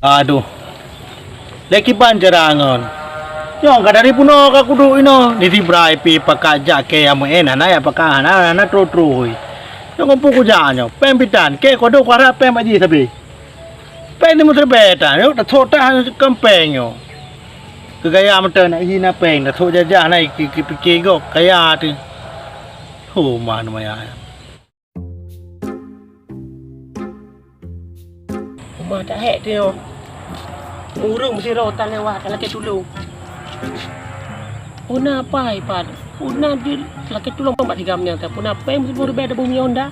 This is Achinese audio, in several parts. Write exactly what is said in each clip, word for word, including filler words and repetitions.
Aduh. Lé kiban cara ngon. Nyong ka dari bunoe ka kuduek inoe, di Sibrai pih pakat jak kée nyang meu'en hana jak pakat, hana, hana troh-troh. Nyong keupeue kujak nyoe, péng pih tan, kée kudok kuharap péng bak jih sabe. Péng ni meuteubée tan, nyoe tasok tah keu péng nyoe. Keu gaya meuteuen nak hina péng, tasok jajah na pike gob, kaya teuh. Ho ma neumaya. Uma that hék teuh nyoe. Ureueng meusidroe tan lewat, ka lakée tulông. Peue na pai pat? Peue na jeuet lakée tulông bak tigam nyan, peue na péng siboh ribée dabeuh miyueb Honda?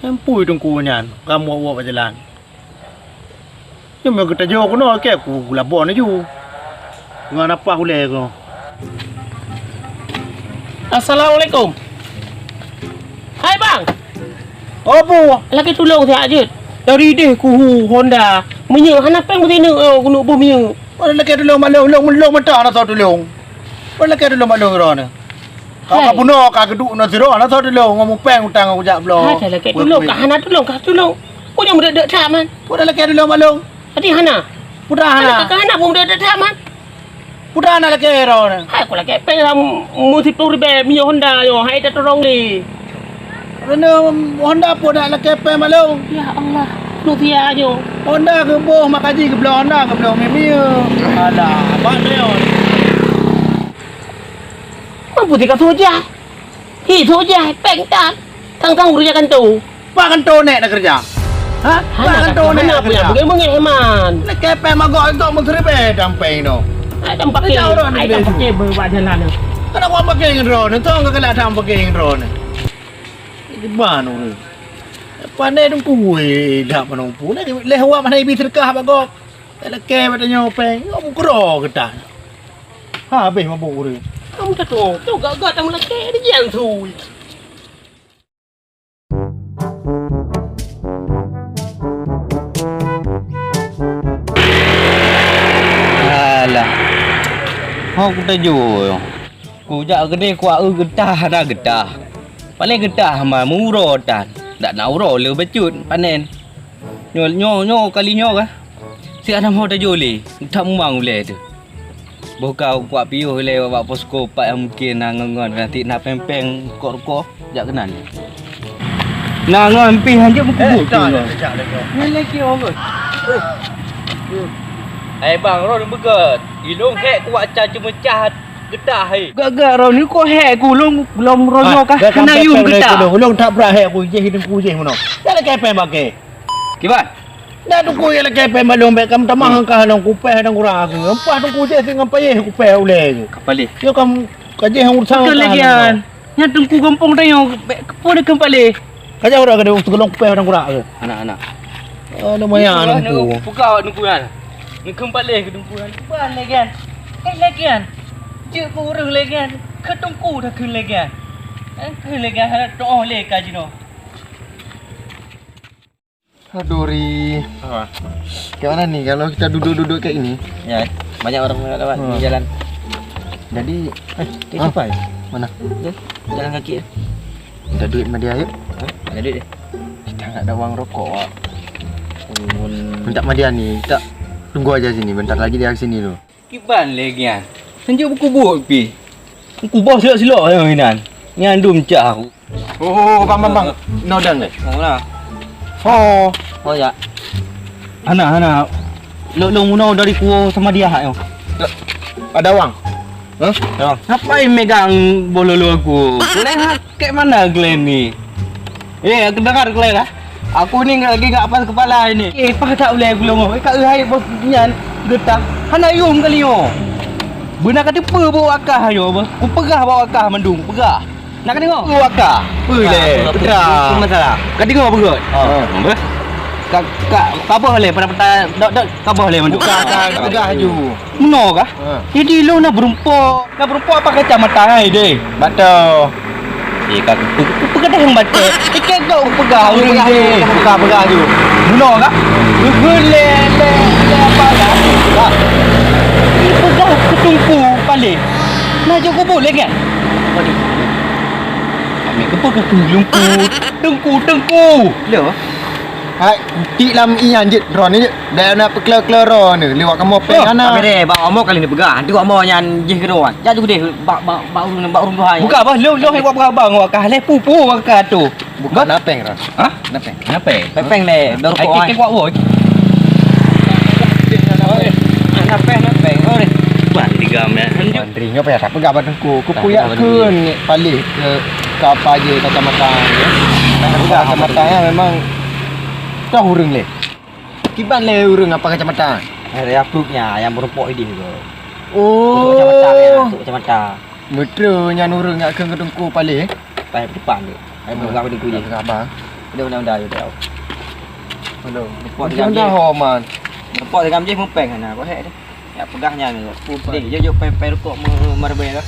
Nyang peue teungku nyan, ram wok-wok bak jalan. Nyoe meunyoe geutajoe keunoe, kée ku, kulabon laju. Ngon apa ulée keunoe? Assalamualaikum. Hai bang. Oh, peue? Lakée tulông siat jeuet. Dari deh kuhu Honda. Minyeuk hana péng meusineuk, oh, keuneuk boh minyeuk. Peue lakée tulông bak lôn, lôn, lôn mantong hana soe tulông. Peue lakée tulông bak lôn droeneuh. Ka, ka bunoe, ka geuduek ngon sidroe, hana soe tulông, ngon mupéng utang kujak bloe. Hai, lakée tulông, ka hana tulông, ka tulông. Peue nyang meudeuk-deuk that man. Peue lakée tulông bak lôn? Tadi hana. Peue hana? Ka hana peue meudeuk-deuk that man. Peue hana lakée droeneuh? Hai, kulakée péng lam meusiplôh ribée minyeuk Honda nyoe, hai tatulông lé. Droeneuh Honda peue nak lakée péng bak lôn? Ya Allah, manusia nyoe. Honda geuboh makaji geubloe Honda geubloe minyeuk. Alah, abang nyoe. Mampu tika soe jai. Hi, soe jai, péng tan. Tang-tang ureueng jaga kantô. Pak kantô nèk na keureuja? Ha? Pak kantô nèk na keureuja? Hana, hana, beungéh-beungéh, Man. Lakée péng magok, gok meuseuribée dampéng nyoe. Ai, dam paké, ai, dam paké bak jalan nyoe. Kana wak paké ngon droeneuh, tong ka keulah dam paké ngon droeneuh. Iban ureueng. Pandai teungku, weh, dak meunumpu. Lé, lé wak mana ibi seudeukah bak gob. Lakée bak tanyoe péng, gok meukeurô geutanyoe. Ha, habéh mabök ureueng. Kamu dah tu, tu gak-gak tamu lakée di jian sui. Alah. Ho kutajoe. Kujak keudeh kuak eu geutah hana geutah. Paléng geutah ma meuuroe tan. Dak na uroe le bacut panen. Nyoe, nyoe, nyoe kali nyoe kah? Si Adam ho tajoe lé, that mumang ulée teuh. Boh ka kuak piôh lé bak posko pat nyang mungken na ngon-ngon, nanti na péng-péng rukok-rukok, jak keunan. Na ngon pih hanjeuet meukeubut tu ngon. Nyan lé kiôh ngon. Hai bang, ron beugét. Ilông hék kuak ca ceumeucah geutah hai. Gak-gak ron ni kok hék ku lông, lông ronyoe kah keunan yum geutah. Ulông that brat hék ku jih hidung ku jih meunoe. Dak lakée péng bak kée. Kiban? Dak teungku nyang lakée péng bak lôn bék kam tamah angkah lôn kupéh dan kurang aku. Empah teungku jih singoh payéh kupéh ulée. Kapalih. Yo kam kajih urusan. Betul lagi an. Nyan teungku gampông tanyoe bék keupeue deukeue palih. Kajak udah kena untuk lôn kupéh dan kurang aku. Anak-anak. Oh, lumayan teungku. Peugah awak teungku nyan. Ngeukheun palih keu teungku nyan. Kiban lé gian. Eh, lé gian. Jeuet keu ureueng lé gian. Keu teungku dah kheun lé gian. Eh, kheun lé gian hana tuoh lé ka jinoe. Aduh, Ri. Apa? Kayak mana nih kalau kita duduk-duduk kayak ini? Ya, banyak orang lewat di jalan. Jadi, eh, kayak siapa ya? Mana? Dia jalan kaki ya. Minta duit sama dia, yuk. Hah? Ada duit dia? Kita nggak ada uang rokok, Wak. Minta sama dia nih, kita tunggu aja sini, bentar lagi dia ke sini tuh. Kiban lé nyan. Hanjeuet beukubok pih. Kuboh silok-silok nyoe inan. Nyan dum cah aku. Oh, bang, bang, bang. Nodang deh. Oh, lah. Oh. Oh, ya. Hana, hana. Lok long muno dari kuo sama dia hak nyoe. Ada uang? Hah? Ada uang. Ngapai megang bololo aku? Boleh hak? Kek mana Glenn ni? Eh, aku dengar Glenn dah. Aku ni lagi ngak pas kepala ini. Eh, pah tak ulai gulong. Eh, kak hai bos nyan getah. Hana yum kali nyo. Beuna ka teupeu bau akah nyo, bos. Ku peugah bau akah mandum, peugah. Nak ka deungo? Bau akah. Pui le, petra. Masalah. Ka deungo beugöt. Ha. Bos. Ka, ka, ka boh le, pada-pada dok, dok, ka boh le mandum. Buka ka peugah ju. Meunoe kah? Ha. Jadi lôn na beureumpok. Na beureumpok apa kacamata hai deh? Bato. Eh, ka kupe-, kupeugah nyang bato. Iké kau peugah ureueng deh. Buka peugah ju. Meunoe kah? Geulé, lé, lé apa dah? Peugah keu teungku paleng. Na jok kubu lé kan? Kami kepeugah keu teungku, teungku, teungku. Lé. Hai, kutik lam ié nyan jeuet droeneuh jeuet. Dak na peukleur-kleur droeneuh, lewat kamoe péng hana. Tapi deh, bak omo kali ni peugah. Nanti omo nyan jih keudroe. Jak tu deh, bak, bak, bak ureueng, bak ureueng tuha. Buka bah, leuh, leuh, wak peugah bang, wak kah leh pupu, wak kah tu. Bukan napeng, Ron. Hah? Napeng. Napeng. Pepeng deh, dah rukok ai. Kek wak woi. Napeng, napeng. Oh, deh. Ban digam ya. Mantri nyoe payah tak peugah bak teungku. Kupuyak kheun palih ke, ke apa je kacamata. Kacamata ya memang kah ureueng leh. Kiban lé ureueng apa kacamata? Ada ya perutnya yang merumpok idih tu. Oh. Untuk kacamata ya, untuk kacamata. Betul nyan ureueng ngak kheun keu teungku palih. Pai depan tu. Ai buka pintu je. Apa? Ada undang-undang je tau. Aduh, repot dengan dia. Ho man. Repot dengan dia mupeng sana. Kau hek dia. Ya pegahnya ni. Putih je je pai pai rukok merebel lah.